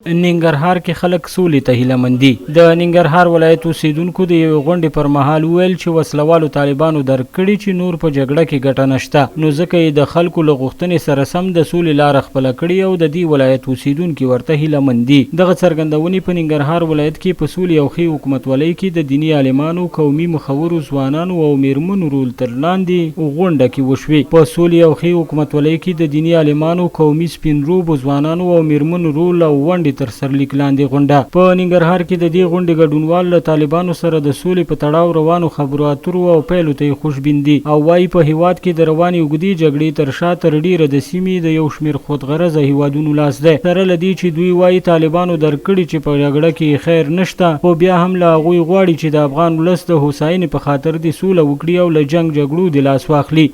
ننګرهار کې خلک سولې ته هیله من دي. د ننګرهار ولایت اوسېدونکو د یوې غونډې پر مهال وویل چې وسله والو طالبانو درک کړې چې نور په جګړه کې ګټه نشته نو ځکه یې د خلکو له غوښتنې سره سم د سولې لاره خپله کړې او د دې ولایت اوسېدونکي ورته هیله من دي. دغه څرګندونې په ننګرهار ولایت کې په سولې او ښې حکومتولۍ کې د دیني عالمانو، قومي مخورو، ځوانانو او مېرمنو رول تر لاندې غونډه کې وشوې. په سولې او ښې حکومتولۍ کې د دیني عالمانو، قومي سپین روبو ځوانانو او مېرمنو رول او ونډې تر سرلیک لاندې غونډه په ننګرهار کې د دې غونډې ګډونوال له طالبانو سره د سولې په تړاو روانو خبرو اترو او پیلو ته یې خوشبین دي او وايي په هېواد کې د روانې اوږدې جګړې تر شا تر ډېره د سیمې د یو شمېر خودغرضه هېوادونو لاس دی. سره له دې چې دوی وايي طالبانو درک کړې چې په جګړه کې یې خیر نشته خو بیا هم له هغوی غواړي چې د افغان ولس د هوساینې په خاطر دې سوله وکړي او له جنګ جګړو دې لاس واخلي.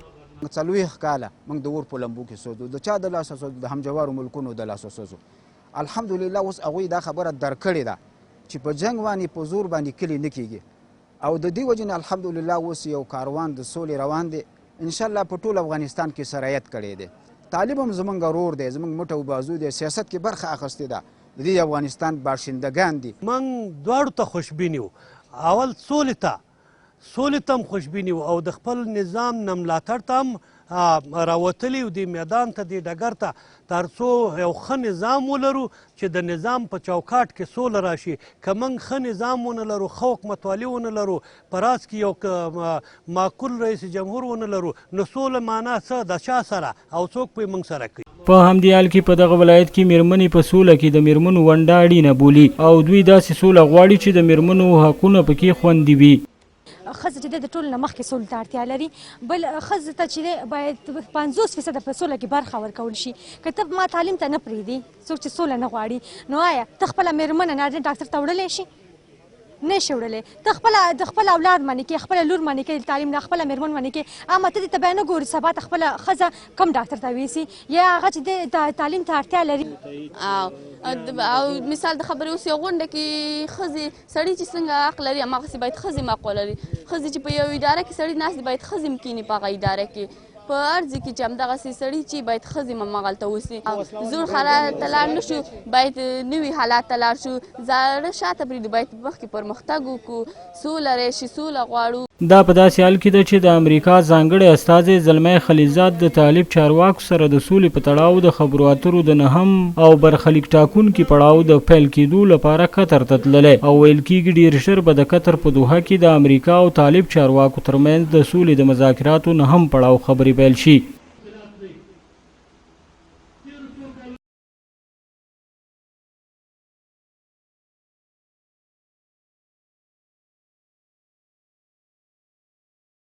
40 کاله موږ د اور په لمبو کې سوځو، د چا د لاسه سوځو؟ د همجوارو ملکونو د لاسه سوځو. الحمدلله اوس هغوی دا خبره درک کړې ده چې په جنګ باندې په زور باندې کلي نه کیږي او د دې وجې نه الحمدلله اوس یو کاروان د سولې روان دی. انشاءالله په ټول افغانستان کې سرایت کړی دی. طالب هم زمونږ ورور دی، زمونږ مټ او بازو دی، سیاست کې برخه اخیستې ده، د دې افغانستان باشندګان دي. موږ دواړو ته خوشبین یو، اول سولې ته، سولې ته هم خوشبین یو او د خپل نظام نه ملاتړ ته هم راوتلي یو، دې میدان ته، دې ډګر ته، ترڅو یو ښه نظام ولرو چې د نظام په چوکاټ کې سوله راشي. که موږ ښه نظام ونه لرو، ښه حکومتوالي ونه لرو، په راس کې یو معقول رئیس جمهور ونه لرو، نو سوله معنا څه، د چا سره او څوک په موږ سره کوي؟ په همدې حال کې په دغه ولایت کې مېرمنې په سوله کې د مېرمنو ونډه اړینه بولي او دوی داسې سوله غواړي چې د مېرمنو حقونه پکې خوندي وي. ښځه چې ده د ټولو نه مخکې سولې ته اړتیا لري، بل ښځې ته چې ده باید 50 فیصده په سوله کې برخه ورکول شي. که ته ما تعلیم ته نه پرېږدي، څوک چې سوله نه غواړي، نو آیا ته خپله مېرمنه نارینه ډاکټر ته وړلی شي؟ نه شي وړلی. ته خپل د خپل اولاد منې کې، خپل لور منې کې تعلیم نه، خپل میرمن منې کې، اما ته دې ته بیا نه ګوري سبا ته خپل ښځه کوم ډاکټر ته ویسي یا هغه چې د تعلیم ته اړتیا لري. او مثال د خبرې اوس یو غونډه کې ښځې سړي چې څنګه حق لري هماغسې باید ښځې هم حق ولري. ښځې چې په یو اداره کې سړي ناست دي باید ښځې هم کښېني په هغه اداره کې، په هر ځای کې چې همدغسې سړي چې باید ښځې هم هماغلته اوسي. زوړ حالات ته لاړ نه شو، باید نوي حالات ته لاړ شو، زاړه شاته پرېږدو، باید مخکې پرمختګ وکړو، سوله راشي، سوله غواړو. دا په داسې حال کې ده چې د امریکا ځانګړی استازی زلمی خلیلزاد د طالب چارواکو سره د سولې په تړاو د خبرو اترو د نهم او برخلیک ټاکونکي پړاو د پیل کېدو لپاره قطر ته تللی او ویل کېږي ډېر ژر به د قطر په دوحه کې د امریکا او طالب چارواکو ترمنځ د سولې د مذاکراتو نهم پړاو خبرې پیل شي.